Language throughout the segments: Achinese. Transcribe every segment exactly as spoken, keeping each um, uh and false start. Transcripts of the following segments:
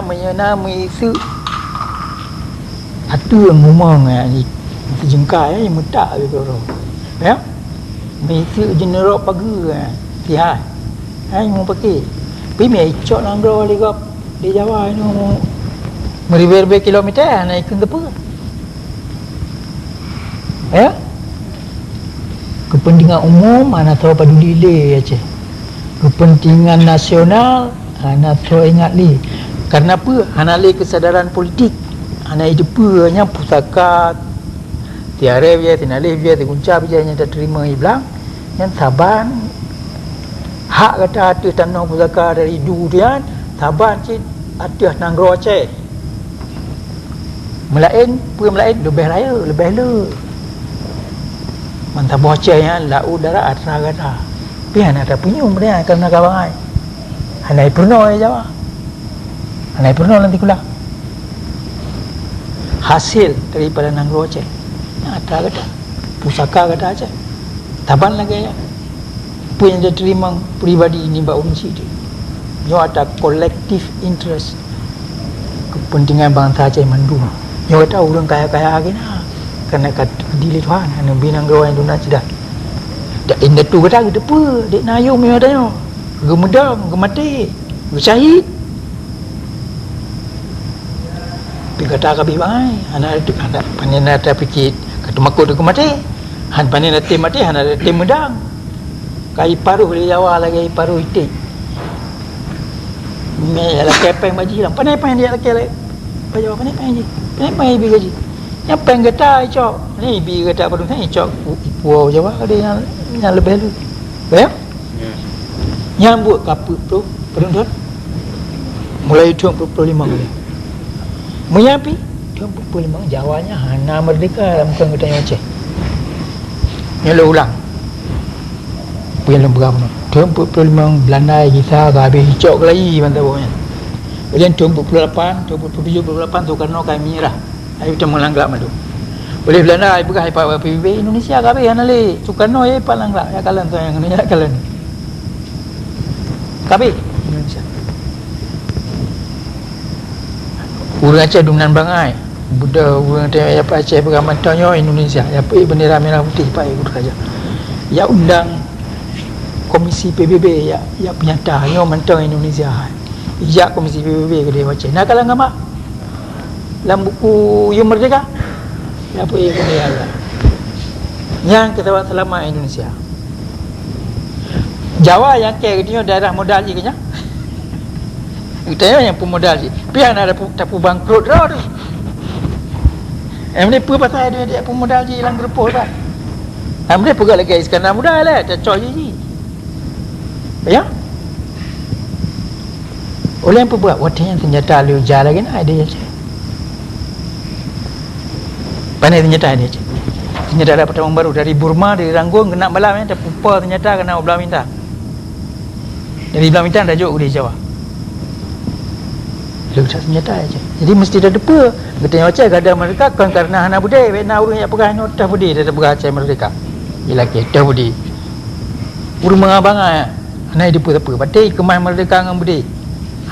Meunyoe na meuiseuk ateueh ngumong, eh, sijeungkai, eh, meutak lé droe. Ya? Meuiseuk jeuneurob pageue, eh, sihai. Hai meupaké. Pi mé icok nanggroe lé gob di Jawa nyoe meuribèe-ribèe kilometer hana ikheun teupeu. Ya? Kepentingan umum hana soe paduli lé Aceh. Kepentingan nasional hana soe ingat lé. Karena peue? Hana lé kesadaran politik. Hana iteupeue nyang pusaka tiaré bijéh, tinaléh bijéh, tigunca bijéh nyang tateurimong iblang. Nyan saban hak gata ateueh tanoh pusaka dari du nyan, saban cit ateueh nanggroe Aceh. Meulaén, peue meulaén? Leubeh rayeuk, leubeh le. Meusaboh Aceh nyan laôt darat atra gata. Pih hana tapeunyum nyan kareuna ka bangai. Hana ipeurunoe Jawa. Hana ipeurunoe lam sikula. Hasil daripada nanggroe Aceh nyan atra gata, pusaka gata Aceh. Saban lagèe nyan. Peue nyang jiteurimong pribadi nibak ureueng syiek. Nyoe atra collective interest, kepentingan bansa Aceh mandum. Nyoe atra ureueng kaya-kaya lagèe na, karena ka teukeudi lé Tuhan, aneuk binang geuh nyang duna ceudah. Dak indatu gata geuteupeue, dek na yum nyoe tanyoe. Geumeudong, geumaté, geusyahid. Pi gata ka bih bangai, hana, hana, pane na tapike ka teumakot keu maté. Han pane na tem maté, hana tem meudang. Ka iparoh lé Jawa lagèe iparoh iték. Mé lakèe péng bak jih lam. Pane péng jih lakèe lé. Bak Jawa pane péng jih. Pane péng jih bak jih. Nyang péng gata icok. Ni ibi gata padum sana icok. Ipuo Jawa ada nyang, nyang leubeh lu. Ya? Nyang buet ka peuet ploh padum thon? Mulai thon peuet ploh limong lé. Meunyo pi thon peuet ploh limong Jawa nyan hana merdeka lam keu geutanyoe Aceh. Nyoe lôn ulang. Peue nyang lôn peugah bunoe. Thon peuet ploh limong Belanda gisa ka habéh icok keulayi bansa boh nyan. Ulèh thon peuet ploh lapan, thon peuet ploh tujoh, peuet ploh lapan Soekarno ka menyerah. Ayo kita meulang glak mandum. Ulèh Belanda ai peugah ipat P B B Indonesia ka habéh hana lé. Soekarno ya ipat lang glak, ya kalon tu yang ya kalon. Ka habéh Indonesia. Ureueng Aceh dum nan bangai. Buda ureueng Aceh, ya Aceh peugah mantong nyoe Indonesia. Ya pi bendera merah putih pai ureueng Aceh. Ya undang komisi P B B ya, ya peunyata nyoe mantong Indonesia. Ijak komisi P B B keu Aceh. Na kalon gamba? Lam buku Yum Merdeka? Siapa yang kena Allah? Nyang keu sabab seulamat Indonesia. Jawa nyang keu geutanyoe daerah modal jih keu nyan. Geutanyoe nyang peumodal jih. Pi hana tapu-, tapubangkrot droe tu. Em ni peue pasal dia, dia peumodal jih lam geureupoh tu. Em ni peugah lagèe Iskandar Muda lah, tacok jih jih. Ya? Ulèh peugah, watèe nyan seunjata lheueh jak lagèe na di Aceh. Pane seunjata di Aceh. Seunjata dapat tamong baru dari Burma, dari Rangoon, keunan malam nyan, tapupa seunjata keunan u Blang Bintang. Dari Blang Bintang tajok u Jawa. Lheueh that seunjata Aceh. Jadi meusti tateupeue, geutanyoe Aceh gadôh merdeka kon kareuna hana beudé, bèk na ureueng jak peugah nyoe teuh beudé, tapeugah Aceh merdeka. Ilakèe teuh beudé. Ureueng bangai-bangai, hana jiteupeue sapeue. Watèe keumah merdeka ngon beudé.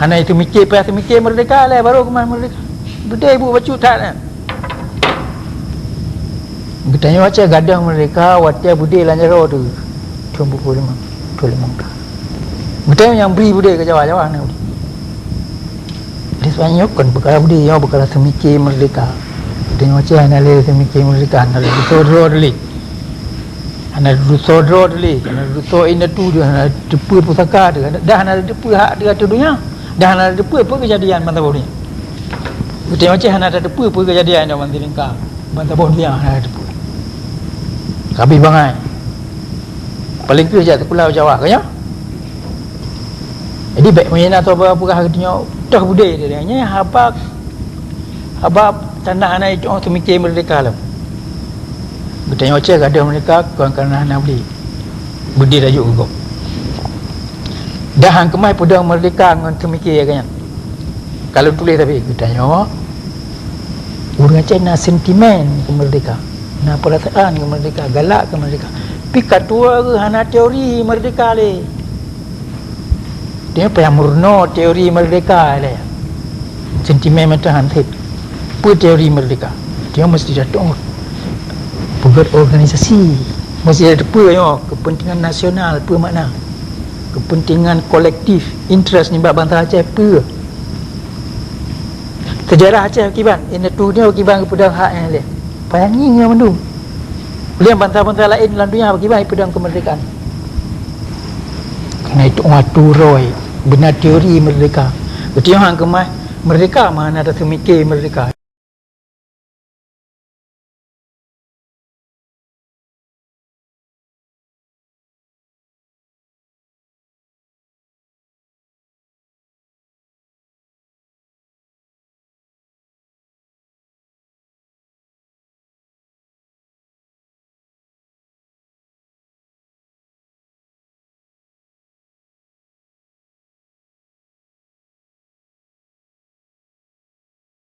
Hana jiteumiké, payah teumiké merdeka lé, baru keumah merdeka. Beudé buet bacut that nyan. Geutanyoe Aceh gadôh merdeka watèe beudé lam jaroe teuh. Thon peuet ploh limong, peuet ploh limong ka. Geutanyoe nyang bri beudé keu Jawa, Jawa hana beudé. Jadi sebenarnya nyoe kon peukara beudé, nyoe peukara seumiké meurdéhka. Di Aceh hana lé seumiké meurdéhka, hana lé dusoe droe lé. Hana dusoe droe lé, hana dusoe indatu, hana teupeu pusaka, dan hana teupeu hak di ateueh donya, dan hana teupeu peue keujadian ban saboh donya. Di Aceh hana teupeu peue keujadian ban saboh donya, hana teupeu. Ka abéh bangai. Paléng kheueh jak sikula Jawa, ka nyoe? Jadi, bèk meunan soe peugah geutanyoe toh beudé, nyan haba, haba tanda hana jitu'oh seumiké meurdéhka lom. Geutanyoe Aceh gadôh meurdéhka kon kareuna hana beudé. Beudé tajok keu gob. Dan han keumah peudong meurdéhka ngon seumiké lagèe nyan. Ka lôn tuléh tapi geutanyoe, ureueng Aceh na sentimen keu meurdéhka, na peurasaan keu meurdéhka, galak keu meurdéhka. Pi ka tuwoe geuh hana teori meurdéhka lé. Dia payah meurunoe teori meurdéhka lé. Sentimen meutuhan that. Peue teori merdeka? Dia mesti datang peugét organisasi. Mesti ada peue nyoe, kepentingan nasional, peue makna? Kepentingan kolektif, interest nibak bansa Aceh peue? Sejarah Aceh kiban, indatu nyoe kiban geupeudong hak nyang lé. Payah ngieng nyoe mandum. Ulèh bansa-bansa laén lam dunia kiban geupeudong kemerdekaan. Karena itu waktu roy, beuna teori merdeka. Beutôi han keumah merdeka, mana ada seumiké merdeka.